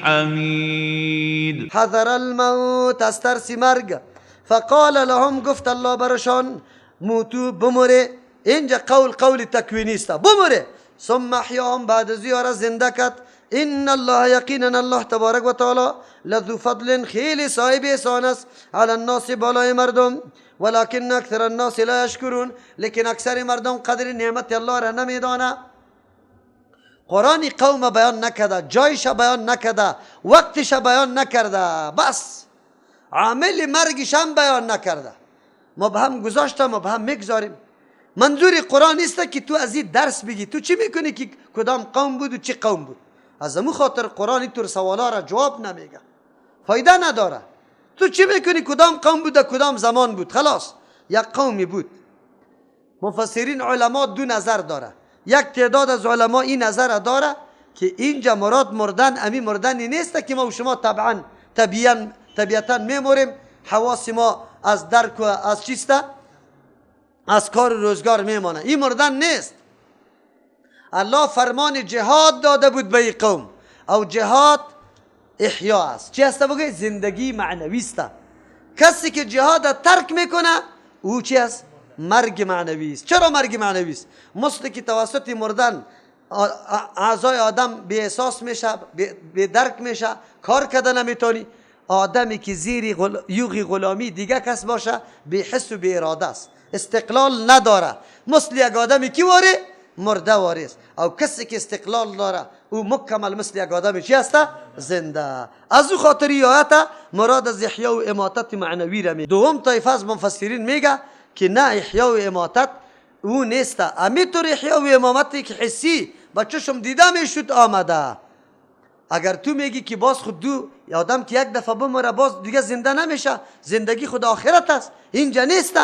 حمید. حذر الموت، از ترس مرگ. فقال لهم، گفت الله برشان موتو، بمره. اینجا قول قول تکوینی است، بمره. ثم احیاهم، بعد از یارا زنده کرد. ان الله، یقینا الله تبارک و تعالی، لذو فضل، خیلی صاحب احسان است، علی الناس، بالای مردم، ولكن اکثر الناس لا یشکرون، لیکن اکثر مردم قدر نعمت الله را نمیدانه. قرآن قوم بیان نکرده، جایش بیان نکرده، وقتش بیان نکرده، بس عامل مرگش هم بیان نکرده. مبهم گذاشته، مبهم میگذاریم. منظور قرآن نیست که تو از این درس بگی. تو چی میکنی که کدام قوم بود و چی قوم بود؟ از امو خاطر قرآن اینطور سوالا را جواب نمیگه، فایده نداره. تو چی میکنی کدام قوم بود و کدام زمان بود؟ خلاص یک قومی بود. مفسرین علما دو نظر داره. یک تعداد از علما این نظر داره که اینجا مراد مردن امی مردنی نیست که ما و شما طبعا طبیعتا میموریم، حواس ما از درک و از چیسته، از کار روزگار میمانه. این مردن نیست. الله فرمان جهاد داده بود به این قوم، او جهاد احیا است. چی است بگه؟ زندگی معنوی است. کسی که جهاد ترک میکنه او چی است؟ مرگ معنوی است. چرا مرگ معنوی است؟ مثل که توسط مردن اعضای آدم بی احساس میشه، بی درک میشه، کار کرده نمیتونی. آدمی که زیر یوغ غلامی دیگه کس باشه بی حس و بی اراده است، استقلال نداره. مثل یک آدمی کی واره؟ مرده واره است. او کسی که استقلال داره او مکمل مثل یک آدمی چی است؟ زنده. از او خاطر آیت مراد از احیا و اماتت معنوی را می. دوم طایفه از مفسرین میگه که نه، احیا و اماتت او نیست. امی طور احیا و امامتی که حسی با چشم دیده میشد آمده. اگر تو میگی که باز خود دو آدم که یک دفعه بمره باز دیگه زنده نمیشه، زندگی خود آخرت است، اینجا نیست.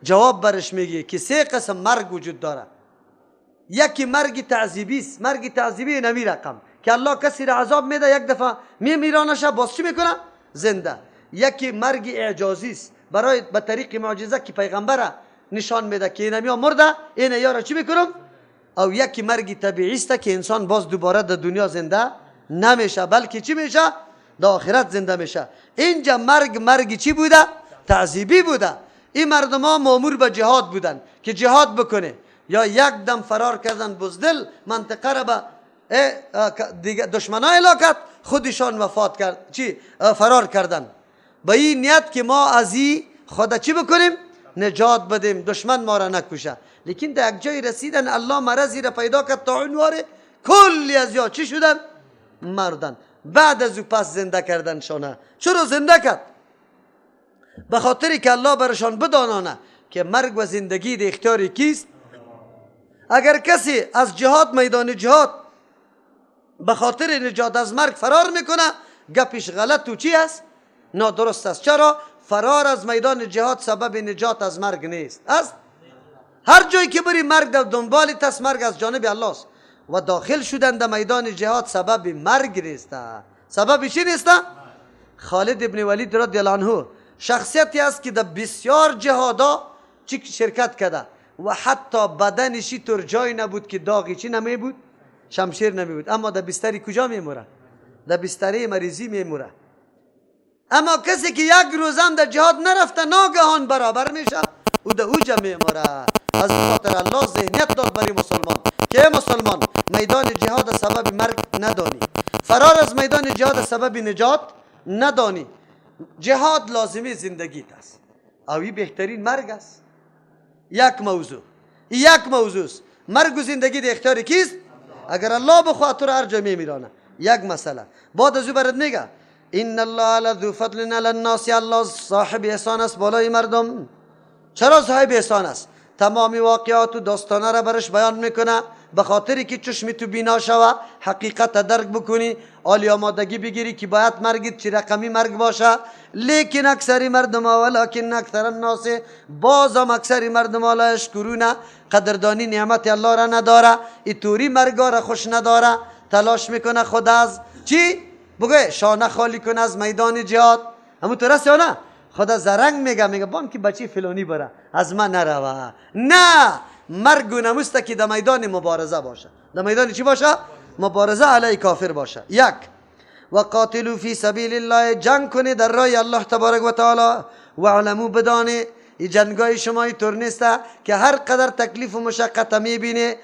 جواب برش میگی که سه قسم مرگ وجود داره. یکی مرگ تعذیبی است. مرگ تعذیبی نمی رقم که الله کسی را عذاب میده، یک دفعه میمیرانشه، باز چی میکنه؟ زنده. یکی مرگ اعجازی است، برای به طریق معجزه که پیغمبر نشان میده که اینمیا مرده، این یارا چی میکنم؟ او یکی مرگ طبیعی است که انسان باز دوباره در دنیا زنده نمیشه، بلکه چی میشه؟ در آخرت زنده میشه. اینجا مرگ مرگ چی بوده؟ تعذیبی بوده. این مردم ها مامور به جهاد بودن که جهاد بکنه، یا یک دم فرار کردن بزدل منطقه را به دیگه دشمنای علاقت خودشان وفات کرد، چی فرار کردن به این نیت که ما از این خدا چی بکنیم؟ نجات بدیم، دشمن ما را نکشه. لیکن در یک جای رسیدن الله مرضی را پیدا کرد تا عنواره کلی از یا چی شدن؟ مردن. بعد از او پس زنده کردن شانه. چرا زنده کرد؟ به خاطری که الله برشان بدانانه که مرگ و زندگی در اختیار کیست. اگر کسی از جهاد، میدان جهاد، به خاطر نجات از مرگ فرار میکنه، گپش غلط و چی است؟ نادرست است. چرا؟ فرار از میدان جهاد سبب نجات از مرگ نیست. است هر جایی که بری مرگ در دنبال است، مرگ از جانب الله است. و داخل شدن در میدان جهاد سبب مرگ نیست. سبب چی نیست؟ خالد ابن ولید رضی الله عنه شخصیتی است که در بسیار جهادا چی شرکت کرده و حتی بدنش طور جای نبود که داغی چی نمی بود؟ شمشیر نمی بود. اما در بستری کجا میموره؟ در بستری مریضی میموره. اما کسی که یک روز هم در جهاد نرفته ناگهان برابر میشه، او در اوجا میموره. از خاطر الله ذهنیت داد برای مسلمان که مسلمان میدان جهاد سبب مرگ ندانی، فرار از میدان جهاد سبب نجات ندانی. جهاد لازمی زندگیت است، اوی بهترین مرگ است. یک موضوع، یک موضوع است. مرگ و زندگی در اختیار کیست؟ اگر الله بخواد تو را هر جا میمیرانه. یک مسئله بعد از او برات میگه ان الله لذو فضل علی الناس، الله صاحب احسان است بالای مردم. چرا صاحب احسان است؟ تمام واقعات و داستانه را برش بیان میکنه به خاطری که چشم تو بینا شوه، حقیقت درک بکنی، عالی آمادگی بگیری که باید مرگت چه رقمی مرگ باشه. لیکن اکثری مردم ها، ولکن اکثر الناس، بازم اکثری مردم ها لا یشکرون، قدردانی نعمت الله را نداره، ایتوری مرگا را خوش نداره، تلاش میکنه خود از چی؟ بگه شانه خالی کنه از میدان جهاد. همون تو رست یا نه؟ خدا زرنگ میگه، میگه بان که بچه فلانی بره از من نروه. نه، مرگ و نموسته که در میدان مبارزه باشه. در میدان چی باشه؟ مبارزه علیه کافر باشه. یک و قاتلوا فی سبیل الله، جنگ کنی در راه الله تبارک و تعالی. و علمو بدانه ای جنگای شما اینطور نیست که هر قدر تکلیف و مشقت میبینه،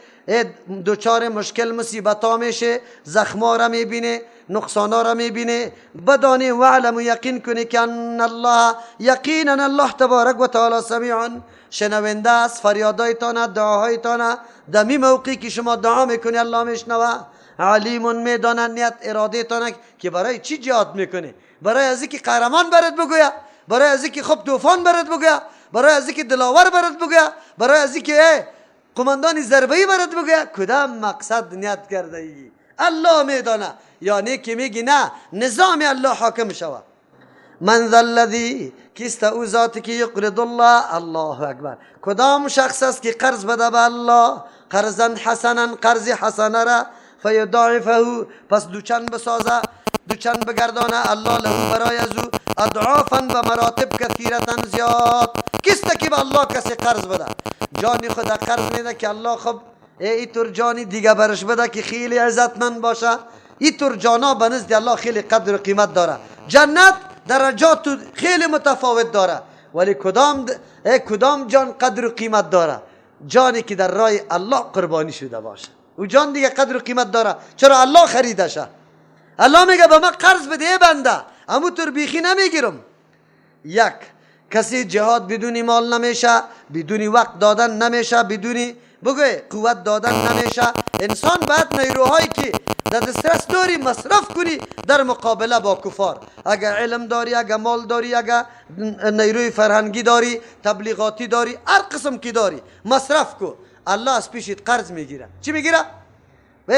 دوچار مشکل مصیبت ها میشه، زخما را میبینه، نقصانا را میبینه. بدانه و علم و یقین کنه که ان الله، یقینا الله تبارک و تعالی سمیع، شنونده است فریادایتان، دعاهایتان. دمی موقعی که شما دعا میکنی الله میشنوه. علیم، میدانه نیت اراده تانه که برای چی جهاد میکنی، برای از اینکه قهرمان برات بگویه، برای از اینکه خب طوفان برات بگویه، برای از اینکه دلاور برات بگویه، برای از اینکه قماندان ضربه‌ای برات بگویه. کدام مقصد نیت کرده ای؟ الله میدانه. یعنی که میگی نه، نظام الله حاکم شوه. من ذا الذی، کیست او ذاتی که یقرض الله، الله اکبر، کدام شخص است که قرض بده به الله، قرضا حسنا، قرض حسنه را، فیضاعفه، پس دوچند بسازه، دوچند بگردانه، الله له برای از او، اضعافا به مراتب، کثیرتا زیاد. کیست که به الله کسی قرض بده؟ جانی خود قرض میده که الله خب اینطور جانی دیگه برش بده که خیلی عزتمند باشه. اینطور جانا به نزد الله خیلی قدر و قیمت داره. جنت درجات خیلی متفاوت داره، ولی کدام جان قدر و قیمت داره؟ جانی که در راه الله قربانی شده باشه، او جان دیگه قدر و قیمت داره. چرا؟ الله خریدشه. الله میگه به من قرض بده ای بنده، امو طور بیخی نمیگیرم. یک کسی جهاد بدون مال نمیشه، بدون وقت دادن نمیشه، بدون بگوی قوت دادن نمیشه. انسان باید نیروهایی که در دسترس داری مصرف کنی در مقابله با کفار. اگر علم داری، اگر مال داری، اگر نیروی فرهنگی داری، تبلیغاتی داری، هر قسم که داری مصرف کو. الله از پیشت قرض میگیره. چی میگیره؟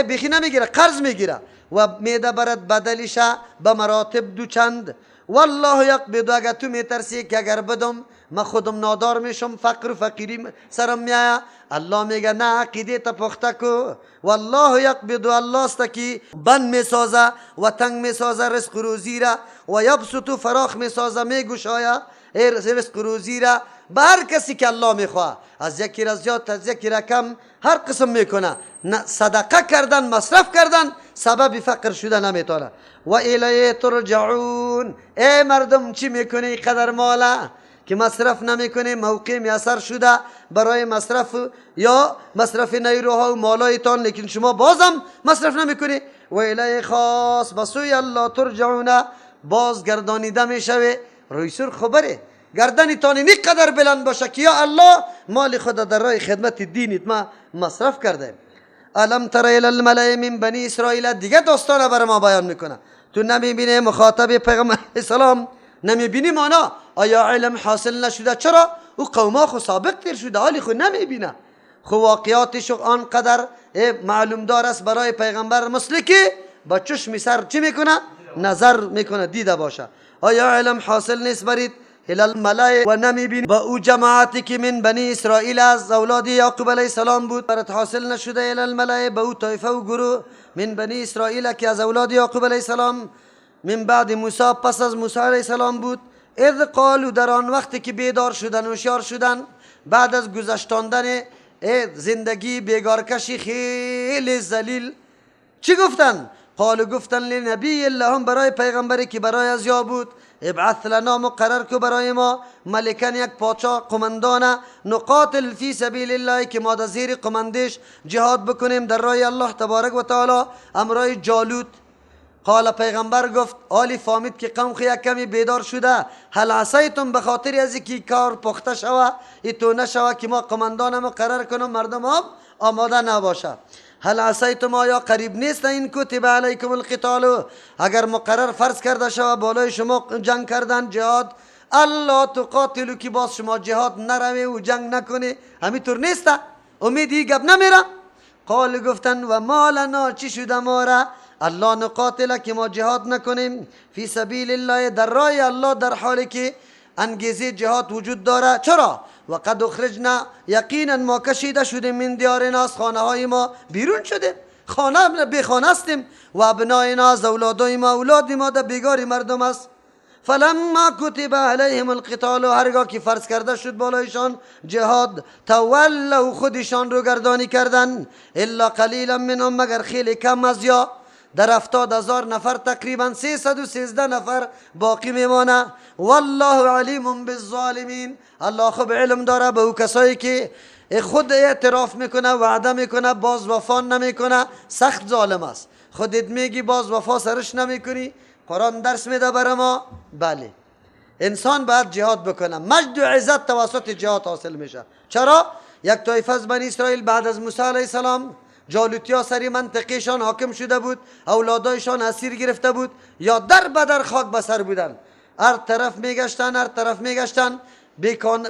بیخی نمیگیره، قرض میگیره و میده برات بدلش به مراتب دوچند. والله یقبض، اگر تو میترسی که اگر بدم من خودم نادار میشم، فقر و فقیری سرم میایه، الله میگه نه، عقیده تا پخته کو. والله یقبض، الله است که بند میسازه و تنگ میسازه رزق روزی را، و یبسط، فراخ میسازه، میگشایه رزق روزی را به هر کسی که الله میخواه، از یکی را زیاد از یکی را کم، هر قسم میکنه. صدقه کردن، مصرف کردن سبب فقر شده نمیتونه. و الیه ترجعون، ای مردم چی میکنی قدر ماله که مصرف نمیکنه، موقع میسر شده برای مصرف یا مصرف نیروها و مالایتان، لیکن شما بازم مصرف نمیکنی. و الیه خاص، بسوی الله ترجعون، بازگردانیده میشوه. روی سر خبره گردنتان اینقدر بلند باشه که یا الله مال خود در راه خدمت دینت ما مصرف کرده. الم تر الی الملأ من بنی اسرائیل، دیگه داستان بر ما بیان میکنه. تو نمیبینی مخاطب پیغمبر اسلام، نمیبینی مانا آیا علم حاصل نشده؟ چرا؟ او قوما خو سابق تیر شده، حالی خو نمیبینه. خو واقعاتش آنقدر معلوم دار است برای پیغمبر، مثل که با چشم سر چی میکنه؟ نظر میکنه، دیده باشه. آیا علم حاصل نیست برید الی الملأ و نمیبین با او جماعتی که من بنی اسرائیل از اولاد یعقوب علیه السلام بود، برات حاصل نشده الی الملأ به او طایفه و گروه من بنی اسرائیل که از اولاد یعقوب علیه السلام من بعد موسی پس از موسی علیه السلام بود. اذ قالوا، در آن وقتی که بیدار شدن و هوشیار شدن بعد از گذشتاندن زندگی بیگارکشی خیلی ذلیل، چی گفتن؟ قالوا گفتن لنبی لهم، برای پیغمبری که برای از یا بود، ابعث لنا مقرر کو برای ما ملکن یک پادشاه قمندانه، نقاتل فی سبیل الله که ما در زیر قمندش جهاد بکنیم در راه الله تبارک و تعالی امرای جالوت. قال پیغمبر گفت، آلی فامید که قوم خو یک کمی بیدار شده، هل عصیتم به خاطر از اینکه کار پخته شوه ایتو نشوه که ما قمندان مقرر کنم مردم هم آماده نباشه. هل عصیتم آیا قریب نیست این کتب علیکم القتال، اگر مقرر فرض کرده شوه بالای شما جنگ کردن جهاد، الا تقاتلو که باز شما جهاد نروی و جنگ نکنی، همینطور نیست، امیدی گپ نمیره. قال گفتن و ما لنا چی شده ما را الله نقاتل که ما جهاد نکنیم فی سبیل الله در راه الله در حالی که انگیزه جهاد وجود داره. چرا؟ وقد اخرجنا یقینا ما کشیده شدیم من دیارنا از خانه های ما بیرون شدیم، خانه بی خانه هستیم، و ابناینا از اولادای ما، اولاد ما در بیگاری مردم است. فلما کتب علیهم القتال هرگاه که فرض کرده شد بالایشان جهاد، تولوا خودشان رو گردانی کردن، الا قلیلا منهم مگر خیلی کم از یا. در 70,000 نفر تقریبا 313 نفر باقی میمانه. والله علیم بالظالمین. الله خوب علم داره به او کسایی که خود اعتراف میکنه، وعده میکنه، باز وفا نمیکنه، سخت ظالم است. خودت میگی باز وفا سرش نمیکنی. قرآن درس میده بر ما. بله، انسان باید جهاد بکنه. مجد و عزت توسط جهاد حاصل میشه. چرا؟ یک طایفه از بنی اسرائیل بعد از موسی علیه السلام، جالوتیا سری منطقهشان حاکم شده بود، اولادایشان اسیر گرفته بود یا در بدر خاک بسر بودن. هر طرف میگشتن، هر طرف میگشتن،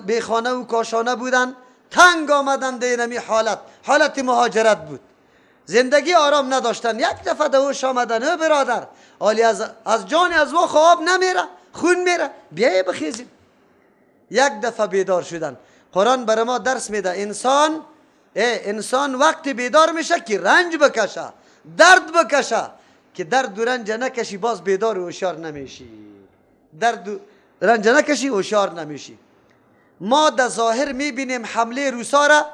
بی خانه و کاشانه بودن، تنگ آمدن در اینمی حالت، حالت مهاجرت بود. زندگی آرام نداشتن. یک دفعه دوش آمدن، او برادر آلی از جان از وا خواب نمیره، خون میره، بیای بخیزیم. یک دفعه بیدار شدن. قرآن بر ما درس میده انسان، انسان وقتی بیدار میشه که رنج بکشه، درد بکشه، که درد و رنج نکشی باز بیدار و هوشیار نمیشی. درد و رنج نکشی هوشیار نمیشی. ما در ظاهر میبینیم حمله روسا را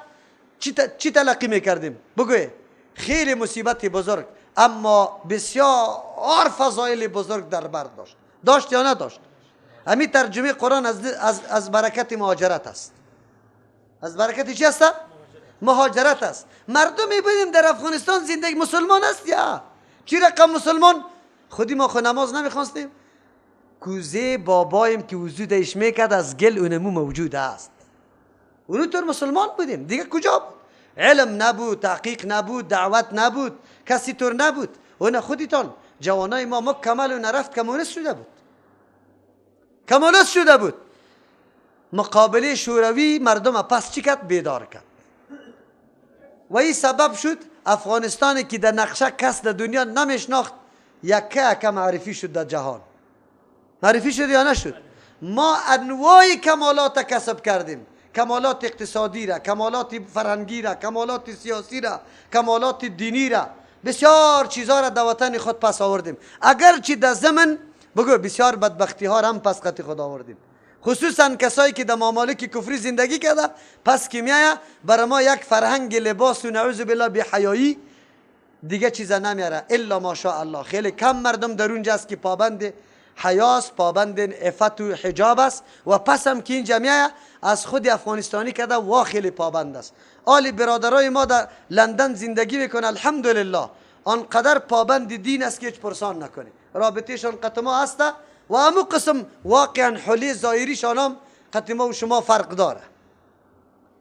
چی تلقی میکردیم؟ بگوی خیلی مصیبت بزرگ، اما بسیار فضایل بزرگ در بر داشت. داشت یا نداشت؟ امی ترجمه قرآن از برکت مهاجرت است. از برکت چی است؟ مهاجرت است. مردم میبینیم در افغانستان زندگی مسلمان است یا چی رقم مسلمان؟ خودی ما خود نماز نمیخواستیم. کوزه بابایم که وضو دیش میکرد از گل اونمو موجود است. اونو طور مسلمان بودیم دیگه. کجا بود؟ علم نبود، تحقیق نبود، دعوت نبود، کسی طور نبود. اون خودتان جوانای ما مکمل و نرفت کمونیست شده بود، کمونیست شده بود. مقابله شوروی مردم پس چی کرد؟ بیدار کرد. و این سبب شد افغانستان که در نقشه کس در دنیا نمیشناخت یکه یکه معرفی شد در جهان. معرفی شد یا نشد؟ ما انواع کمالات کسب کردیم. کمالات اقتصادی را، کمالات فرهنگی را، کمالات سیاسی را، کمالات دینی را، بسیار چیزها را در وطن خود پس آوردیم. اگرچه در زمن بگو بسیار بدبختی ها را هم پس قطع خود آوردیم. خصوصا کسایی که در ممالک کفری زندگی کرده، پس که میایه برای ما یک فرهنگ لباس و نعوذ بالله بی حیایی دیگه چیزا نمیاره الا ماشاء الله. خیلی کم مردم در اونجا است که پابند حیاست، پابند عفت و حجاب است و پس هم که اینجا میایه از خود افغانستانی کرده وا خیلی پابند است. آلی برادرای ما در لندن زندگی میکنه، الحمدلله آنقدر پابند دین است که هیچ پرسان نکنه. رابطهشان قطع ما هست و همو قسم واقعا حلی ظاهریشان هم قطع ما و شما فرق داره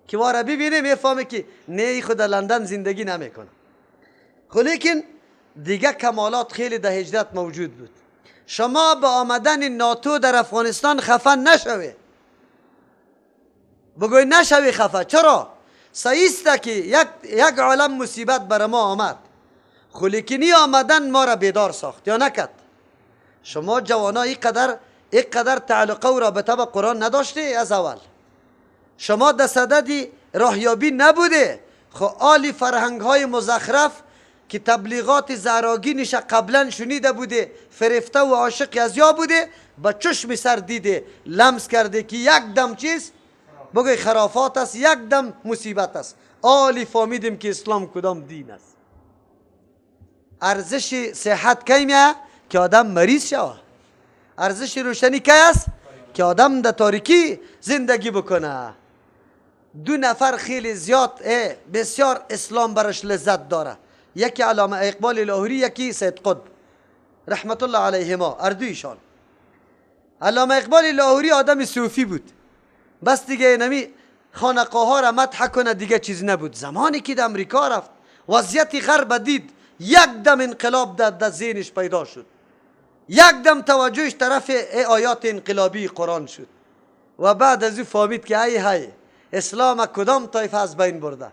که واره ببینه میفهمه که نه خود لندن زندگی نمیکنه. خب لیکن دیگه کمالات خیلی در هجرت موجود بود. شما به آمدن ناتو در افغانستان خفه نشوی، بگوی نشوی خفه. چرا؟ صحیح که یک عالم مصیبت بر ما آمد، خو لیکنی آمدن ما را بیدار ساخت یا نکرد؟ شما جوانا اینقدر تعلقه و رابطه با قرآن نداشته از اول، شما در صدد راهیابی نبوده. خو آلی فرهنگ های مزخرف که تبلیغات زهراگینش قبلا شنیده بوده، فرفته و عاشق از یا بوده، با چشم سر دیده، لمس کرده که یک دم چیز بگوی خرافات است، یک دم مصیبت است. آلی فهمیدیم که اسلام کدام دین است. ارزش صحت کی میه؟ که آدم مریض شوه. ارزش روشنی کی است؟ که آدم در تاریکی زندگی بکنه. دو نفر خیلی زیاد بسیار اسلام برش لذت داره، یکی علامه اقبال لاهوری، یکی سید قطب رحمت الله علیهما، اردویشان. علامه اقبال لاهوری آدم صوفی بود، بس دیگه نمی خانقاه ها را مدح کنه دیگه چیز نبود. زمانی که در امریکا رفت وضعیت غرب دید، یک دم انقلاب در ذهنش پیدا شد، یک دم توجهش طرف آیات انقلابی قرآن شد و بعد از او فهمید که ای های اسلام کدام طایفه از بین برده،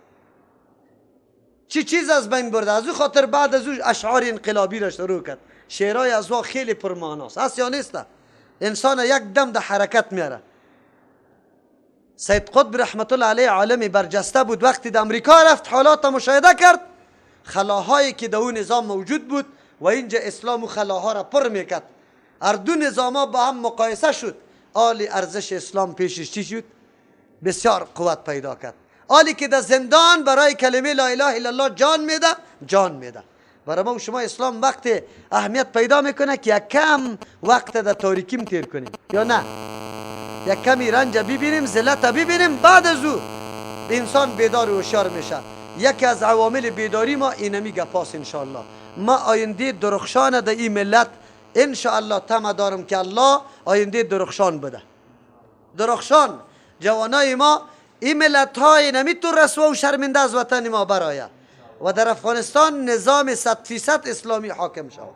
چی چیز از بین برده. از او خاطر بعد از او اشعار انقلابی را شروع کرد. شعرهای از او خیلی پرمعناست، هست یا نیست؟ انسان یک دم در حرکت میاره. سید قطب رحمت الله علیه عالم برجسته بود، وقتی در امریکا رفت حالات مشاهده کرد، خلاهایی که در اون نظام موجود بود و اینجا اسلام و خلاها را پر میکرد. هر دو نظام ها با هم مقایسه شد، آلی ارزش اسلام پیشش چی شد؟ بسیار قوت پیدا کرد. آلی که در زندان برای کلمه لا اله الا الله جان میده، جان میده. برای ما و شما اسلام وقت اهمیت پیدا میکنه که یک کم وقت در تاریکیم تیر کنیم یا نه، یک کمی رنج ببینیم، ذلت ببینیم، بعد از او انسان بیدار و هوشیار میشه. یکی از عوامل بیداری ما اینمی گپاس انشاءالله. ما آینده درخشان در این ملت انشاءالله طمع دارم که الله آینده درخشان بده. درخشان جوانای ما، این ملت های نمی تو رسوا و شرمنده از وطن ما برایه و در افغانستان نظام 100% اسلامی حاکم شود،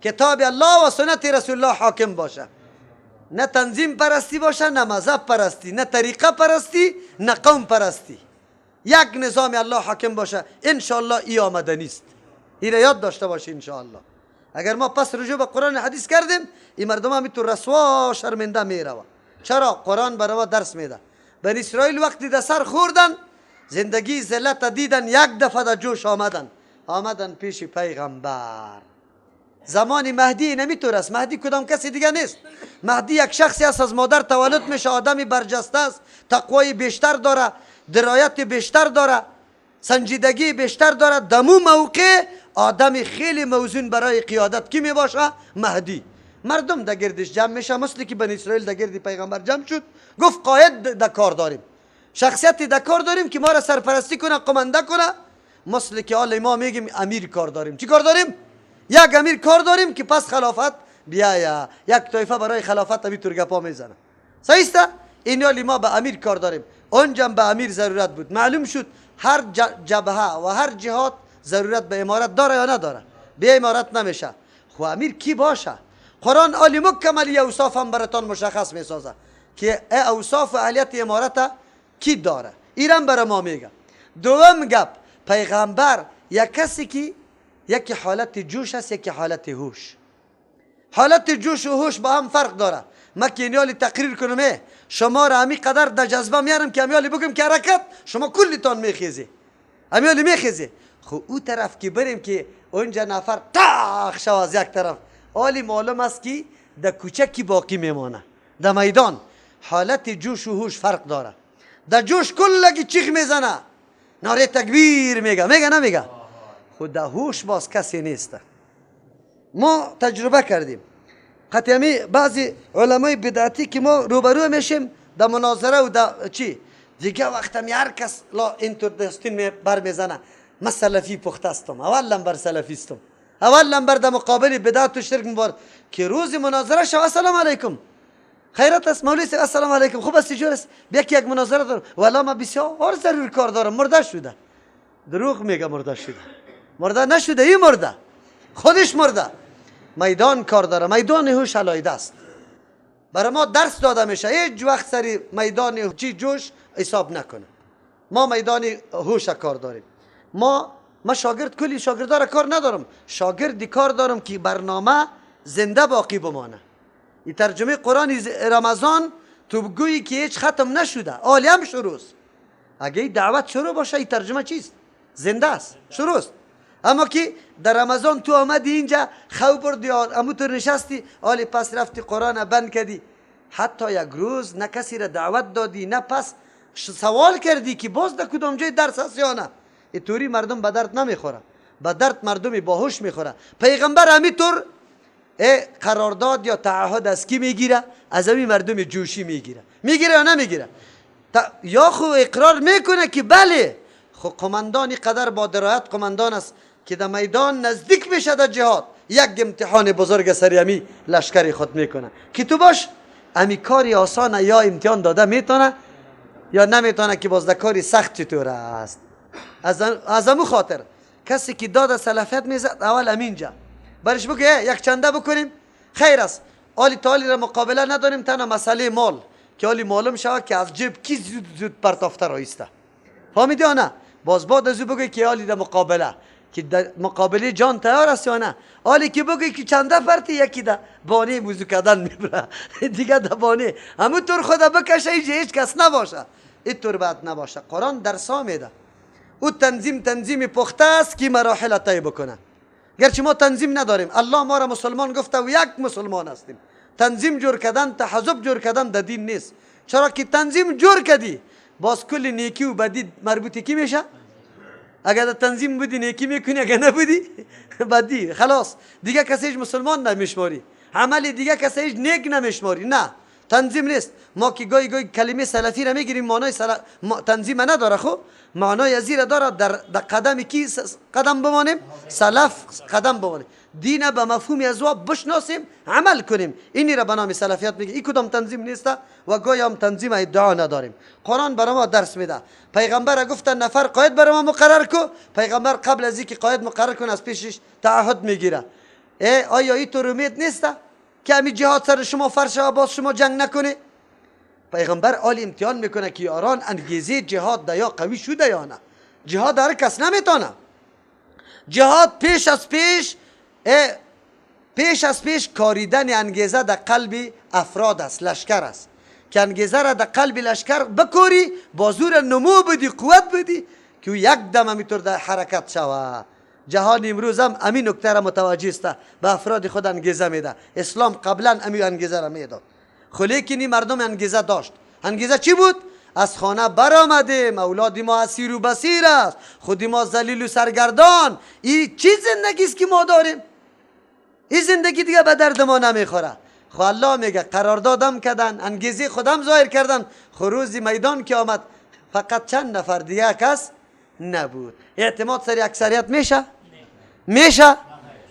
کتاب الله و سنت رسول الله حاکم باشه، نه تنظیم پرستی باشه، نه مذهب پرستی، نه طریقه پرستی، نه قوم پرستی. یک نظام الله حاکم باشه انشاءالله. ای آمده نیست، این یاد داشته باشه انشاءالله. اگر ما پس رجوع به قرآن حدیث کردیم، این مردم هم تو رسوا شرمنده میروه. چرا؟ قرآن برای ما درس میده. بنی اسرائیل وقتی در سر خوردن، زندگی ذلت دیدن، یک دفعه در جوش آمدن، آمدن پیش پیغمبر. زمان مهدی نمیتور است. مهدی کدام کسی دیگه نیست. مهدی یک شخصی است از مادر تولد میشه، آدمی برجسته است، تقوای بیشتر داره، درایت بیشتر داره، سنجیدگی بیشتر داره. دمو موقع آدم خیلی موزون برای قیادت کی می باشه؟ مهدی. مردم در گردش جمع میشه، مثل که بنی اسرائیل در گرد پیغمبر جمع شد. گفت قاید در کار داریم، شخصیتی در کار داریم که ما را سرپرستی کنه، قمنده کنه. مثل که حال ما میگیم امیر کار داریم. چی کار داریم؟ یک امیر کار داریم که پس خلافت بیایا. یک طایفه برای خلافت ابی ترگپا میزنه. صحیح است؟ این حال ما به امیر کار داریم. اونجا به امیر ضرورت بود. معلوم شد هر جبهه و هر جهاد ضرورت به امارت داره یا نداره؟ به امارت نمیشه. خو امیر کی باشه؟ قرآن عالی مکمل اوصاف هم براتان مشخص میسازه که اوصاف و اهلیت امارت کی داره. ایران برای ما میگه. دوم گپ، پیغمبر یک کسی که یکی حالت جوش است، یکی حالت هوش. حالت جوش و هوش با هم فرق داره. ما که اینیالی تقریر کنم، شما را همی قدر در جذبه میارم که همیالی بگم که حرکت، شما کلتان میخیزی، همیالی میخیزی. خب او طرف که بریم که اونجا نفر تاخ شو از یک طرف، حالی معلوم است که در کوچه کی باقی میمانه. در میدان حالت جوش و هوش فرق داره. در جوش کلگی چیخ میزنه، ناره تکبیر میگه، میگه نمیگه؟ خود در هوش باز کسی نیست. ما تجربه کردیم قطعی بعضی علمای بدعتی که ما روبرو میشیم در مناظره و در چی دیگه، وقتم هر کس لا اینطور دستین بر میزنه، من سلفی پخته هستم، اول نمبر سلفی هستم، اول نمبر در مقابل بدعت و شرک مبار که روز مناظره شو السلام علیکم، خیرت است مولوی صاحب، السلام علیکم، خوب است، جور است، بیا که یک مناظره دارم، والا ما بسیار ضرور کار دارم، مرده شده. دروغ میگه مرده شده، مرده نشده، این مرده خودش مرده. میدان کار داره، میدان هوش علایده است. برای ما درس داده میشه هیچ وقت سری میدان چی جوش حساب نکنه. ما میدان هوش کار داریم. ما شاگرد کلی شاگردا را کار ندارم، شاگردی کار دارم که برنامه زنده باقی بمانه. این ترجمه قرآن رمضان تو بگویی که هیچ ختم نشده، عالی هم شروع است. اگه دعوت شروع باشه این ترجمه چیست؟ زنده است، شروع است. اما که در رمضان تو آمدی اینجا خو بردی، امو تو نشستی، آلی پس رفتی قرآن بند کردی، حتی یک روز نه کسی را دعوت دادی، نه پس سوال کردی که باز در کدام جای درس هست یا نه. اینطوری مردم به درد نمیخوره، به درد مردمی باهوش میخوره. پیغمبر همینطور قرارداد یا تعهد از کی میگیره؟ از همین مردم جوشی میگیره. میگیره یا نمیگیره؟ یا خو اقرار میکنه که بله، خو قماندان قدر با درایت قماندان است که در میدان نزدیک میشه در جهاد، یک امتحان بزرگ سریمی لشکر خود میکنه که تو باش امی کاری آسانه، یا امتحان داده میتونه یا نمیتونه، که باز در کاری سخت چطور است. از امو خاطر کسی که داد سلفیت میزد اول امینجا برش بگه یک چنده بکنیم خیر است، آلی تالی را مقابله نداریم، تنها مسئله مال که آلی معلوم شود که از جیب کی زود زود پرتافته رایسته، فهمیدی یا نه؟ باز بعد از او بگه که آلی در مقابله که در مقابله جان تیار است یا نه. آلی که بگه که چنده پرتی، یکی در بانه موضوع کردن میبره دیگه در بانه همونطور خدا بکشه، هیچ کس نباشه، اینطور بعد نباشه. قرآن درسا میده. او تنظیم پخته است که مراحل طی بکنه. گرچه ما تنظیم نداریم، الله ما را مسلمان گفته و یک مسلمان هستیم. تنظیم جور کردن، تحزب جور کردن در دین نیست. چرا که تنظیم جور کردی باز کل نیکی و بدی مربوطی کی میشه؟ اگر تنظیم بودی نیکی میکنی، اگر نبودی بدی، خلاص دیگه کسیش مسلمان نمیشماری، عمل دیگه کسیش نیک نمیشماری. نه، تنظیم نیست. ما که گاهی گاهی کلمه سلفی را میگیریم معنای تنظیم نداره، خب معنای ازی داره در قدم کی قدم بمانیم؟ سلف قدم بمانیم، دین به مفهوم از او بشناسیم، عمل کنیم. اینی را به نام سلفیت میگه. این کدام تنظیم نیست و گاهی هم تنظیم ادعا نداریم. قرآن برای ما درس میده. پیغمبر گفت نفر قائد برای ما مقرر کو، پیغمبر قبل از اینکه قائد مقرر کنه از پیشش تعهد میگیره. ای آیا این تو امید نیست که امی جهاد سر شما فرش و باز شما جنگ نکنه؟ پیغمبر عالی امتحان میکنه که یاران انگیزه جهاد ده یا قوی شده یا نه. جهاد هر کس نمیتونه. جهاد پیش از پیش کاریدن انگیزه در قلب افراد است، لشکر است که انگیزه را در قلب لشکر بکوری، بازور نمو بدی، قوت بدی که یک دم همیطور در حرکت شوه. جهان امروز هم امین نکته را متوجه است، به افراد خود انگیزه میده. اسلام قبلا امی انگیزه را میداد، خو لیکن این مردم انگیزه داشت. انگیزه چی بود؟ از خانه برآمدیم، اولاد ما اسیر و بسیر است، خود ما ذلیل و سرگردان. این چی زندگی است که ما داریم؟ این زندگی دیگه به درد ما نمیخوره. خو الله میگه قراردادم کردن، انگیزه خودم ظاهر کردن، خو روز میدان که آمد فقط چند نفر دیگه کس نبود. اعتماد سر اکثریت میشه؟ میشه؟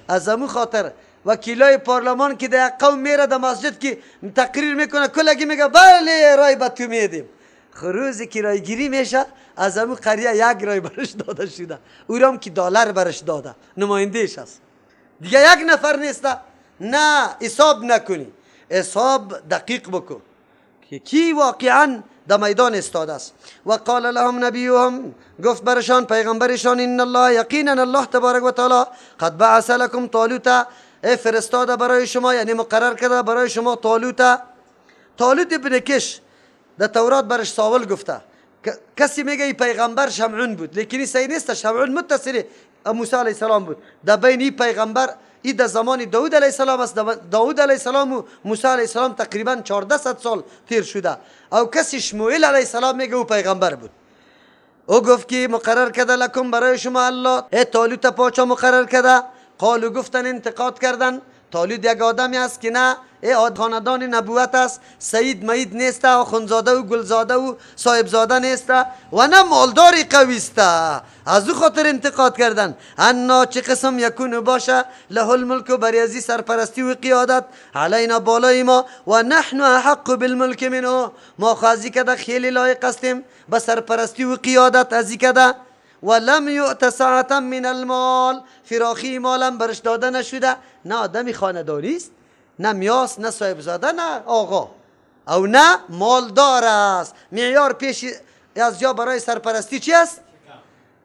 از امو خاطر وکیلای پارلمان که در قوم میره در مسجد که تقریر میکنه کلگی میگه بله رای به تو میدیم. خروز که رای گیری میشه از امو قریه یک رای برش داده شده، او رام که دلار برش داده، نمایندهش است، دیگه یک نفر نیسته. نه، حساب نکنی، حساب دقیق بکن که کی واقعا در میدان استاده است. و قال لهم نبیهم، گفت برشان پیغمبرشان ان الله یقینا الله تبارک و تعالی قد بعث لكم طالوت، فرستاده برای شما، یعنی مقرر کرده برای شما طالوت. طالوت ابن کش در تورات برش ساول گفته. کسی میگه ای پیغمبر شمعون بود، لیکن این صحیح نیست. شمعون متصل موسی علیه السلام بود. در بین این پیغمبر ای در زمان داود علیه السلام است. داود علیه السلام و موسی علیه السلام تقریبا 1400 سال تیر شده. او کسی شموئیل علیه السلام میگه او پیغمبر بود. او گفت که مقرر کرده لکم برای شما الله، ای طالوت پاچا مقرر کرده. قالو گفتن، انتقاد کردن، طالوت یک آدمی است که نه ای خاندان نبوت است، سید مید نیست، آخوندزاده و گلزاده و صاحبزاده نیست و نه مالداری قوی است. از او خاطر انتقاد کردن. انا چه قسم یکون باشه له الملک بر ازی سرپرستی و قیادت علینا بالای ما، و نحن احق بالملک منه، ما خو کده خیلی لایق هستیم به سرپرستی و قیادت ازی کده. ولم یؤت سعة من المال، فراخی مالم برش داده نشده. نه آدمی خاندانی است، نه میاس، نه صاحبزاده، نه آقا، او نه مالدار است. معیار پیش از یا برای سرپرستی چی است؟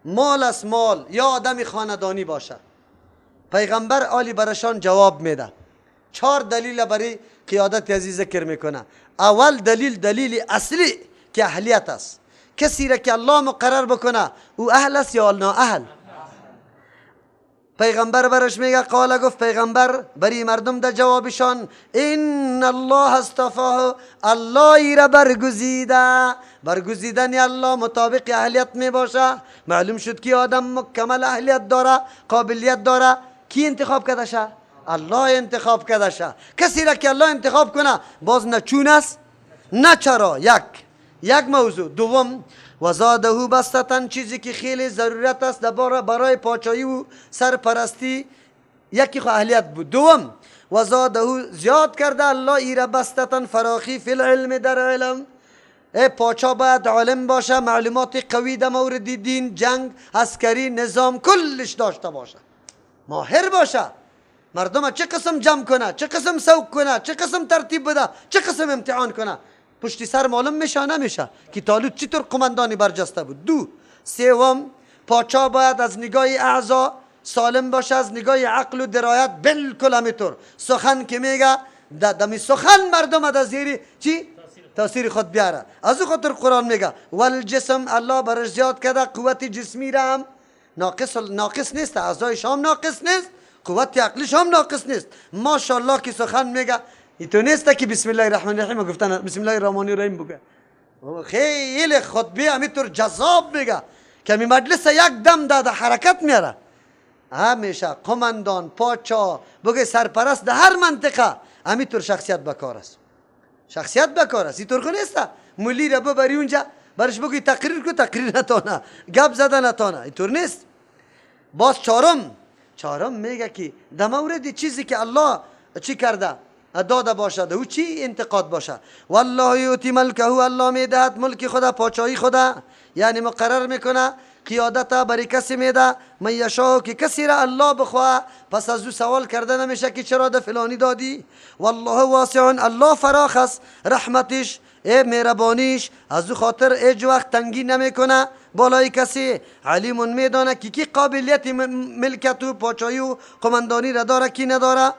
مال است، مال یا آدم خاندانی باشه. پیغمبر عالی برشان جواب میده. 4 دلیل برای قیادت عزیز ذکر میکنه. اول دلیل، دلیل اصلی که اهلیت است. کسی را که الله مقرر بکنه او اهل است یا نااهل؟ پیغمبر برش میگه قال، گفت پیغمبر بری مردم در جوابشان ان الله اصطفاه، الله را برگزیده. برگزیدن الله مطابق اهلیت می باشه. معلوم شد که آدم مکمل اهلیت داره، قابلیت داره. کی انتخاب کرده شه؟ الله انتخاب کرده شه. کسی را که الله انتخاب کنه باز نه چون است نه چرا. یک موضوع. دوم، وزاده بسطة، چیزی که خیلی ضرورت است برای پاچایی و سرپرستی، یکی خو اهلیت بود. دوم، وزاده زیاد کرده الله ایره بسطة فراخی فی العلم در علم. ای پاچا باید عالم باشه، معلومات قوی در مورد دین، جنگ، عسکری، نظام کلش داشته باشه، ماهر باشه. مردم چه قسم جمع کنه، چه قسم سوق کنه، چه قسم ترتیب بده، چه قسم امتحان کنه. پشتی سر معلوم میشه نمیشه که طالوت چطور قماندانی برجسته بود. دو. سوم، پاچا باید از نگاه اعضا سالم باشه، از نگاه عقل و درایت بالکل همینطور. سخن که میگه دمی سخن مردم از زیر چی؟ تاثیر خود بیاره. از او خاطر قرآن میگه والجسم، الله برش زیاد کرده قوت جسمی را هم ناقص نیست، اعضایش هم ناقص نیست، قوت عقلیش هم ناقص نیست. ماشاءالله که سخن میگه ایتو نیست که بسم الله الرحمن الرحیم گفتن بسم الله الرحمن الرحیم بگه. خیلی خطبه همینطور جذاب میگه که می مجلس یک دم داده حرکت میاره. همیشه قماندان، پاچا، بگه سرپرست در هر منطقه همینطور شخصیت بکار است. شخصیت بکار است. اینطور خو نیست مولی را ببری اونجا برش بگی تقریر کو، تقریر نتانه، گپ زده نتانه، اینطور نیست. باز چهارم میگه که در مورد چیزی که الله چی کرده داده باشد او چی انتقاد باشه. والله یؤتی ملکه، الله میدهد ملک خدا، پاچایی خدا، یعنی مقرر میکنه قیادت برای کسی میده من یشاء، که کسی را الله بخواه. پس از او سوال کرده نمیشه که چرا ده فلانی دادی. والله واسع، الله فراخ است رحمتش، ای مهربانیش، از او خاطر هیچ وقت تنگی نمیکنه بالای کسی. علیم میدانه که کی قابلیت ملکت و پاچایی و قماندانی را داره کی نداره.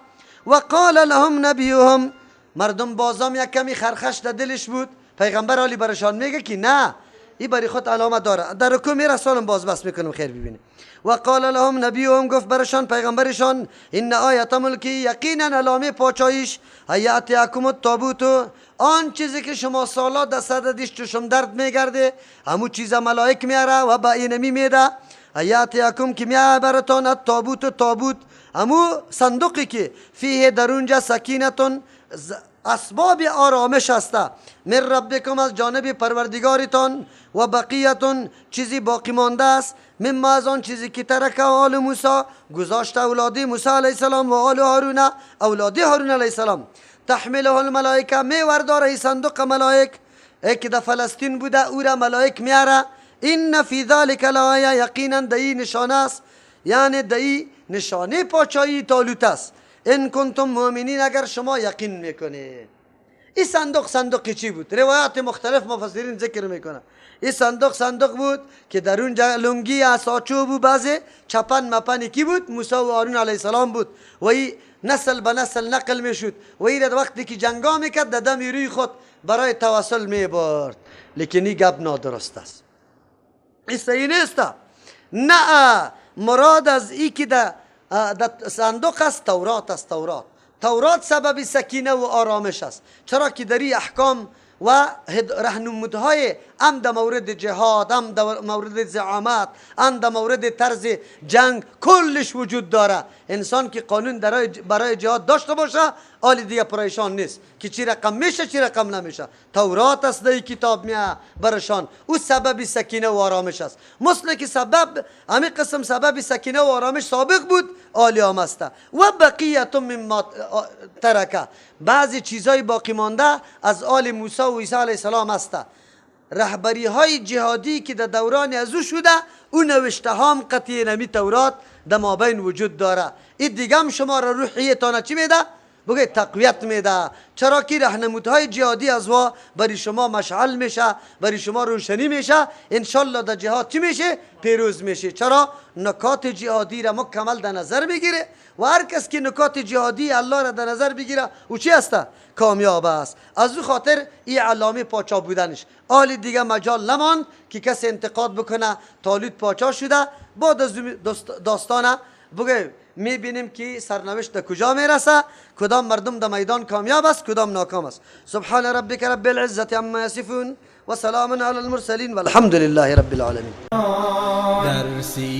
و قال لهم نبیهم، مردم بازام یک کمی خرخش در دلش بود. پیغمبر علی برشان میگه که نه، این برای خود علامت داره. در رکوع میرسانم باز بس میکنم خیر ببینیم. و قال لهم نبیهم، گفت برشان پیغمبرشان ان آیت ملکی، یقینا علامه پاچایش، یاتیکم التابوت، آن چیزی که شما سالا در صددش چشم درد میگرده همو چیز ملائک میاره و با اینمی میده. یاتیکم که میاره براتان التابوت، تابوت همو صندوقی که فیه در اونجا سکینتون، اسباب آرامش است، من ربکم، از جانب پروردگارتان، و بقیتون، چیزی باقی مانده است، مما، از آن چیزی که ترک آل موسی، گذاشت اولاد موسی علیه السلام، و آل هارون، اولاد هارون علیه السلام. تحمله الملائکه، می ورداره ای صندوق ملائک، ای که در فلسطین بوده او را ملائک میاره. ان فی ذلک لآیه، یقینا در این نشانه است، یعنی در این نشانه پاچایی طالوت است. ان کنتم مؤمنین، اگر شما یقین میکنید. این صندوق صندوق چی بود؟ روایات مختلف مفسرین ذکر میکنه. این صندوق صندوق بود که در اونجا لنگی عصا چوب و بعضی چپن مپن کی بود؟ موسی و هارون علیه السلام بود و این نسل به نسل نقل میشد و این وقتی که جنگا میکرد در دم روی خود برای توسل میبرد. لیکن این گپ نادرست است، این صحیح نیست. نه، مراد از ای که در صندوق است تورات است. تورات سبب سکینه و آرامش است، چرا که در این احکام و رهنمودهای هم در مورد جهاد، هم در مورد زعامت، هم در مورد طرز جنگ کلش وجود داره. انسان که قانون برای جهاد داشته باشه آلی دیگه پریشان نیست که چی رقم میشه چی رقم نمیشه. تورات است در کتاب میه برشان، او سبب سکینه و آرامش است. مثل که سبب همین قسم سبب سکینه و آرامش سابق بود آلی هم است. و بقیت مما ترکه، بعضی چیزای باقی مانده از آل موسی و عیسی علیه السلام است. رهبری های جهادی که در دوران از او شده او نوشته هم قطعی نمی تورات در مابین وجود داره. این دیگه هم شما را روحیتان چی میده؟ بگه تقویت میده، چرا که رهنمودهای جهادی از وا برای شما مشعل میشه، برای شما روشنی میشه. انشالله در جهاد چی میشه؟ پیروز میشه. چرا؟ نکات جهادی را مکمل در نظر بگیره و هر کس که نکات جهادی الله را در نظر بگیره او چی است؟ کامیاب است. از او خاطر این علامه پاچا بودنش آلی دیگه مجال نماند که کسی انتقاد بکنه طالوت پاچا شده. بعد از داستانه بگه میبینیم که سرنوشت در کجا میرسه، کدام مردم در میدان کامیاب است، کدام ناکام است. سبحان ربک رب العزة عما یصفون و سلام علی المرسلین والحمد لله رب العالمین. درسی.